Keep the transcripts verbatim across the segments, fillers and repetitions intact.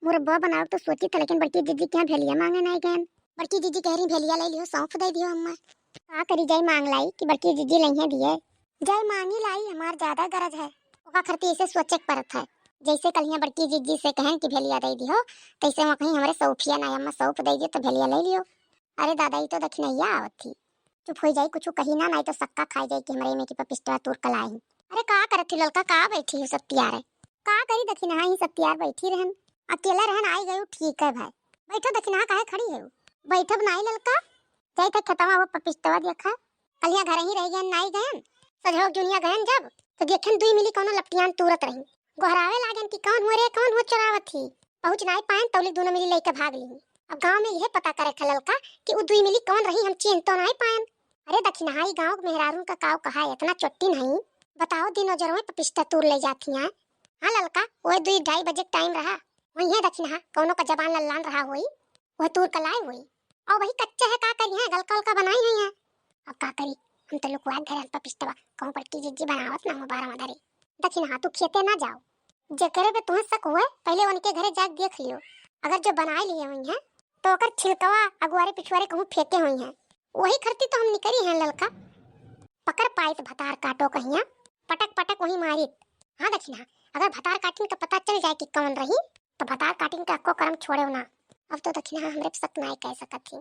मुरब्बा बनावे तो सोची था, लेकिन बड़की जिज्जी के यहाँ भेलिया मांगे नाई गएन। बड़की जिज्जी कह रही, "भेलिया ले लियो, सौंफ दे दियो अम्मा।" का करी, जाई मांग लाई कि बड़की जिज्जी लइहें दिए? जाई मांगी लाई, हमार ज्यादा गरज है। ओका खरती ऐसे सोचे के परत है, जैसे कलिया बड़की जिज्जी से कहन कि भेलिया दे दियो, तैसे वहाँ कहीं हमरे सौफिया ना, अम्मा सौंफ दे दियो तो भेलिया ले लियो। अरे दादा, ई तो दखिनैया आवत थी। चुप हो जाई, कुछ कही ना, नाई तो सक्का खाई जाई कि हमरे में की पपिस्टवा तूर कलाई। अरे का करत थी ललका, का बैठी हो सत्यार है? का करी दखिनहा, ही सत्यार बैठी रहन। अकेला रहन, आई गयू, ठीक है भाई। बैठो दखिनहा, काहे खड़ी है? बैठब नाई ललका, जाई थे खेतवा वो पपिस्टवा देखा। कलिया घर ही रह गयन, नाई गयन। सजहो जुनिया गयन जब, तो देखन दुई मिली कौनो लपटियान तूरत रही। गोहरावे लागन कि कौन हुआ रे, कौन हुआ चोरावत ही। पहुँच नाई पायन, तौली दोनों मिली लइके भाग ली। अब गाँव में यह पता करे थे ललका कि उ दुई मिली कौन रही, हम चीन्ह तो नाई पायन। अरे दखिनहा, ई गाँव के मेहरारून का काव कहा है, इतना चोट्टी नहीं। बताओ, दिन उजर में पपिस्टा तूर ले जाती हैं। हाँ ललका, वो दुई ढाई बजे टाइम रहा, वही है दखिनहा, कौनो का जबान लल्लान रहा होई, वह तूर कलाई होई। और वही कच्चे है, का करी है, गलका उलका बनाई हुई है। अब का करी, हम तो लुकवा के धरे पपिस्टवा, कहूँ बड़की जिज्जी बनावत ना हो बारह मदरे। दखिनहा, तू खेते ना जाओ, जेकरे पे तुम्हें शक हुए, पहले उनके घरे जाके देख लियो। अगर जो बनाए लिए हुई हैं, तो ओकर छिलकवा अगुआरे पिछुआरे कहूँ फेंके हुई हैं। वही खरती तो हम निकरी हैं ललका। पकड़ पाइत भतार काटो कहिया, पटक पटक वही मारित। हाँ दखिनहा, अगर भतार काटिन का पता चल जाए कि कौन रही, तो भतार काटिन का को करम छोड़े ना। अब तो दखिनहा हमरे पे शक नाय कह सकत ही।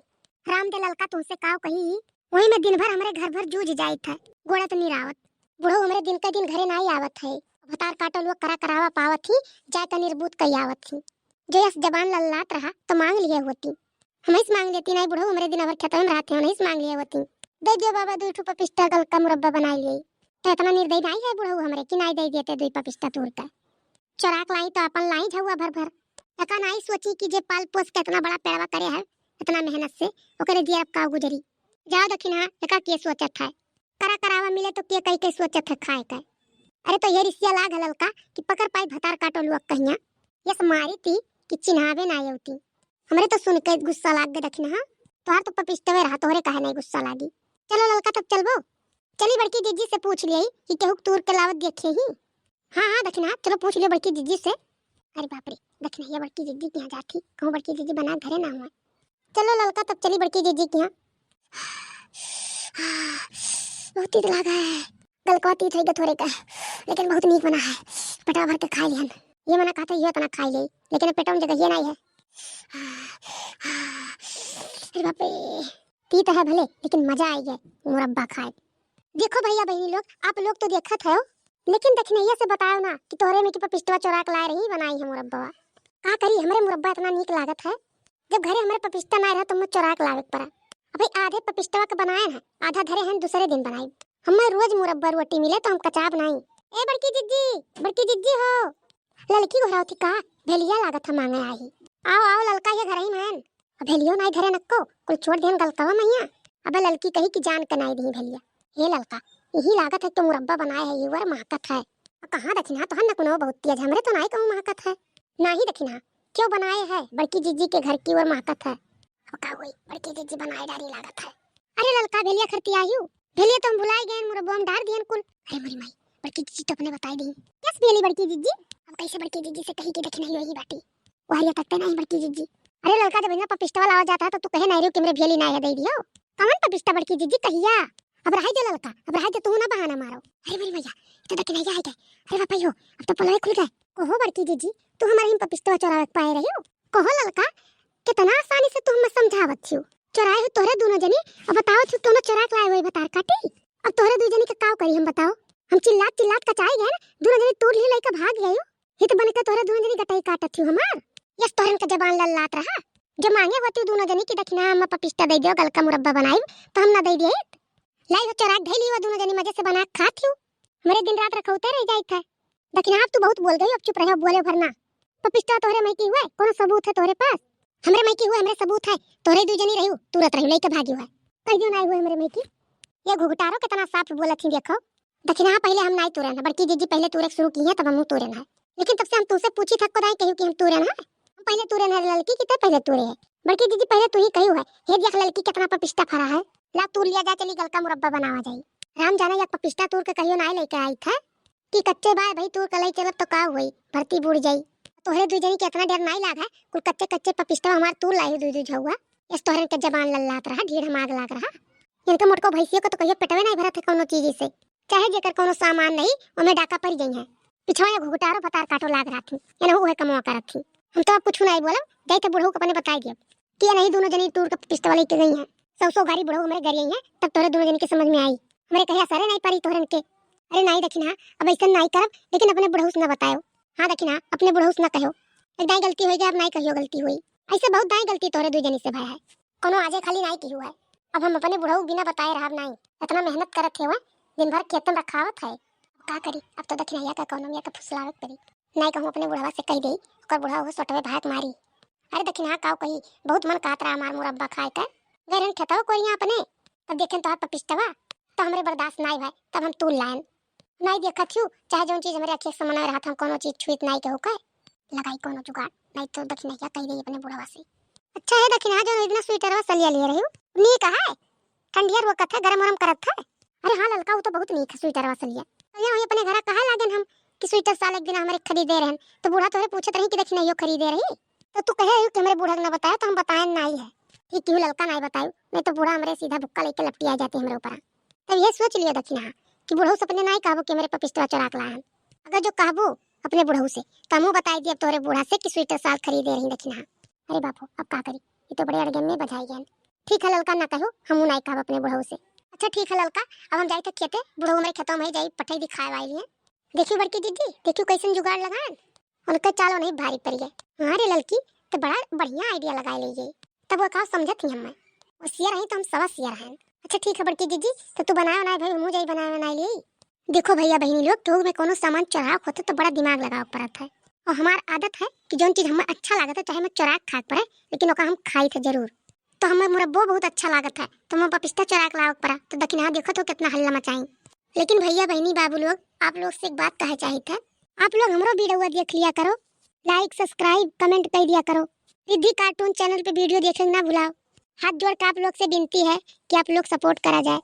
राम दे ललका, तुमसे काव कही, वही में दिन भर हमरे घर भर जूझ जाइत है, गोड़त निरावत। बुढ़ऊ हमरे दिन का दिन घरे नाई आवत है। भतार काटो लोग करा करावा पावत ही, जाए का निर्बूत कई आवत ही। जो यस जबान लल्लात रहा, तो मांग लिए होती। हम इस मांग लेती नाई बुढ़ऊ, हमरे दिन भर खेतवे में रहते हो, नहीं इस मांग लिए होती। दे दियो बाबा, दुई ठो पपिस्टा गलका मुरब्बा बनाई लिए। तो इतना निर्दयी नाई है बुढ़ऊ हमरे कि नाई दे देते दुई पपिस्टा तूर का। चोराक लाई तो अपन लाई झउआ भर भर। एका नाई सोची कि जे पाल पोस के इतना बड़ा पेड़वा करे है, इतना मेहनत से, ओकरे दिया अब का गुजरी। जाओ दखिनहा, एका के सोचत है। करा करावा मिले तो के कई के सोचत है खाए का। अरे तो ये रिसिया लाग है ललका कि पकड़ पाई भतार काटो लुअक कहिया। यस मारी थी कि चिन्हावे ना अउती। हमरे तो सुन के गुस्सा लाग गए दखिनहा। तोहार तो पपिस्टवे रहा, तोहरे काहे नहीं गुस्सा लागी। चलो ललका, तब चलबो। चली बड़की जिज्जी से पूछ लियई कि केहू तूर के लावत देखे ही। हाँ, हाँ, दखिनहा, चलो पूछ लियो बड़की जिज्जी से। अरे बाप रे, दखिनहा बड़की जिज्जी के यहाँ जात ही, कहूँ बड़की जिज्जी बना घरे ना हुआ। चलो ललका, तब चली बड़की जिज्जी के यहाँ। बहुत तीत लागा है, गलकवा तीत है थोड़े का, लेकिन बहुत नीक बना है, पेटवा भर के खाई लिहन। ये मना कहता ये इतना खाई ले, लेकिन पेटवा में जगह ये नहीं है। अरे बाप रे, तीत है भले, लेकिन मजा आई गया मुरब्बा खाए। देखो भैया बहनी लोग, आप लोग तो देखत हो, लेकिन दखिनैया से बताओ ना कि तोहरे में की पपिस्टवा चोरा के लाए रही, बनाई है मुरब्बा। का करी, हमरे मुरब्बा इतना नीक लागत है, जब घरे हमरे पपिस्टा ना रहा तो हम चोरा के लावे के पड़ा। अबे आधे पपिस्टवा के बनाए हैं, आधा धरे हैं, दूसरे दिन बनाई। हमें रोज मुरब्बा रोटी मिले तो हम कचाब नहीं। ए बड़की जिज्जी, बड़की जिज्जी हो, ललकी गोहरावती का, भेलिया लागत है मांगे आई। आओ, आओ ललका, ये घर ही में। अब भेलियो नाई धरे नक्को, कुल छोड़ देन गलकवा मैया। अब ललकी कही कि जान के नाई दी भेलिया। हे ललका, यही लागत है कि मुरब्बा बनाए है, ये वर महकत है। अब कहाँ दखिनहा, तोहन न कुनो बहुत तेज, हमरे तो नाई कहूँ महकत है। नाही दखिनहा, क्यों बनाए है, बड़की जिज्जी के घर की ओर महकत है। अब का हुई, बड़की जिज्जी बनाए डारी लागत है। अरे ललका, भेलिया खरती आयु, भेलिया तो हम भुलाई गए, मुरब्बा में डार दियन कुल। अरे मोरी माई, बड़की जिज्जी तो अपने बताई दी। यस भेली बड़की जिज्जी। अब कैसे बड़की जिज्जी से कही कि दखिनहा यही बाटी। वहरिया तकते नहीं बड़की जिज्जी। अरे ललका, जब इतना पपिस्टवा लावा जाता है तो तू कहे नहीं रही कि मेरे भेली ना है, दे दियो। कमन पपिस्टा बड़की जिज्जी कहिया? अब रहाई दे ललका, अब रहाई दे, तू ना बहाना मारो। अरे मेरी मैया, ये तो दखिनैया है गए। अरे बापा यो, अब तो पोलवे खुल गए। कहो बड़की जिज्जी, तू हमारे हिम पपिस्टवा चोरावे के पाए रही हो? कहो ललका, कितना आसानी से तू हमें समझावत थियो। चोराए हो तोहरे दोनों जनी, अब बताओ थियो कौनो चोरा के लाए हुए भतार काटी। अब तोहरे दू जनी के काव करी हम बताओ? हम चिल्लात चिल्लात कचाई गए ना, दोनों जनी तूर लिए लइके भाग गए हो। हित बन के तोहरे दोनों जनी गटाई काटत थियो हमार। यस तोहरन के जबान लल्लात रहा। जो मांगे होती दोनों जनी की दखिना हम पपिस्टा दे दियो, गलका मुरब्बा बनाई तो हम ना दे दिए। लाई हो चोराक धई ली हो दोनों जनी मजे से बना के खात थियो। हमरे दिन रात रखौते रह जाइत है। दखिना अब तू बहुत बोल गई, अब चुप रहे, बोले भरना। पपिस्टा तोहरे मई की हुए, कोनो सबूत है तोहरे पास? हमरे मई की हुए, हमरे सबूत है। तोहरे दू जनी रही, तुरत रही, लइके भागी हुए। कह दियो ना हुए हमरे मई की। ये घुघटारो कितना साफ बोलत ही देखो। दखिना पहले हम नाई तुरन है, बड़की जिज्जी पहले तुरे शुरू की है, तब हम तुरन है। लेकिन तब से हम तुमसे पूछी थक को दाई कही कि हम तुरन है। हम पहले तुरन है ललकी की, ते पहले तुरे है। बड़की जिज्जी पहले तू ही कही है, हे देख ललकी कितना पपिस्टा फरा है। ला तूर लिया जा, चली गलका मुरब्बा बनावा जाई। राम जाना या पपिस्टा तूर के कहियो नाई लइके आई था कि कच्चे बाय भाई तूर के लई चलब तो का हुई, भरती बूड़ जाई। तोहरे दुइ जनी के इतना डर नाई लाग है, कुल कच्चे कच्चे पपिस्टवा हमार तूर लायू दुइ दुइ झउआ। एस तोहरन के जबान लल्लात रहा, ढीढ़ माग लाग रहा। इनके मोटको भैंसियो के तो कहियो पेटवे नाई भरत है कौनो चीज से। चाहे जेकर कौनो सामान नहीं, ओमे डाका परि जइहैं। पिछवा ये घुघुटारो भतार काटो लाग रहत ही, एनहु उहे कमवा करत ही। हम तो अब कुछ नाई बोलब, जाई थे बुढ़ऊ के अपने बताई दियब कि एनही दुनो जनी तूर के पपिस्टवा लइके गइहैं। सौ सौ गारी बुढ़ऊ हमरे गरियइहैं, तब तोहरे दुनो जनी के समझ में आई। हमरे कहे असरे नाई परी तोहरन के। अरे नाई दखिनहा, अब अइसन नाई करब, लेकिन अपने बुढ़ऊ से ना बतायो। हाँ दखिनहा, अपने बुढ़ऊ से ना कहो। एक दाई गलती होई गया, अब नाई कहियो गलती होई। अइसे बहुत दाई गलती तोहरे दुइ जनी से भय है। कौनो आजे खाली नाई किहू है। अब हम अपने बुढ़ऊ बिना बताए रहब नाई। इतना मेहनत करत हे वह, दिन भर खेतन रखावत है। का करी, अब तो दखिनहिया का कौनो मिया के फुसलावे के पड़ी। नाई कहूँ अपने बुढ़वा से कहि देई, ओकर बुढ़वा हो सोटवे भाग मारी। अरे दखिनहा काव कही, बहुत मन कहत रहा हमार मुरब्बा खाए का। गए रहन खेतवा कोरिया अपने, तब देखेन तोहार पपिस्टवा, तो हमरे बर्दाश्त नाई भय, तब हम तूल लायन। नाई देखत हूँ, चाहे जौन चीज हमरे अखिया के सामने रहत, हम कौनो चीज छुइत नाई केहू के। लगाई कौनो जुगाड़, नाई तो दखिनहिया कहि देई अपने बुढ़वा से। अच्छा है दखिनहा, जौन ओइ दिना स्वेटरवा सलिया लिए रही, नीक है? ठंडिया रोकत है, गरम वरम करत है। अरे हाँ ललका, वो तो बहुत नीक है स्वेटरवा सलिया। तो ये वहीं अपने घरा कहे लागेन हम कि स्वेटर साल एक दिन हमरे खरीदे रहन, तो बूढ़ा तोहरे पूछत रही कि दखिनहियो खरीदे रही, तो तू कहे रही कि हमरे बूढ़ा के ना बतायो, तो हम बतायन नाई है। ठीक किहू ललका नाई बतायो, नहीं तो बूढ़ा हमरे सीधा भुक्का लेके लपटी आ जाती हमरे ऊपर। तब ये सोच लियो दखिनहा कि बुढ़ऊ से अपने नाई कहबो कि हमरे पपिस्टवा चोरा के लायन। अगर जो कहबो अपने बुढ़ऊ से, तो हमहू बताई दियब तोहरे बूढ़ा से कि स्वेटर साल खरीदे रही दखिनहा। अरे बाप हो, अब का करी, ये तो बड़े अड़गन में बझाई गए। ठीक है ललका, ना कहो, हमहू नाई कहब अपने बुढ़ऊ से। अच्छा ठीक है ललका, अब हम जाई थे खेते, बुढ़ऊ हमरे खेतवा में जाई पठई दी खाए वाई लिए। देखियो बड़की जीजी, देखियो कैसन जुगाड़ लगान। उनके चालो नहीं भारी पड़ी है। हाँ रे ललकी, तो बड़ा बढ़िया idea लगाए ले ये। तब वो का समझत ही हम, होशियार रही तो हम सवा सियार हैं। अच्छा ठीक है बड़की जीजी, तो तू बनाए बनाए भाई, हमहू जाई बनाए बनाए ले। देखो भैया बहिनी लोग, केहू में कोनो सामान चोराव होत तो बड़ा दिमाग लगाव परत है। और हमार आदत है कि जौन चीज हमें अच्छा लागत है, चाहे हमें चोरा के खाए के पड़े, लेकिन ओका हम खाई थे जरूर। तो हमें मुरब्बो बहुत अच्छा लागत है, तो हमें पपिस्टा चोरा के लावे के पड़ा। तो दखिनहा देखत हो कितना हल्ला मचाई। लेकिन भैया बहिनी बाबू लोग, आप लोग से एक बात कहे चाहित है, आप लोग हमरो वीडियो देख लिया करो, like subscribe comment कर दिया करो। रिद्धि cartoon channel पे video देखे ना भुलाओ। हाथ जोड़ के आप लोग से विनती है कि आप लोग support करा जाए।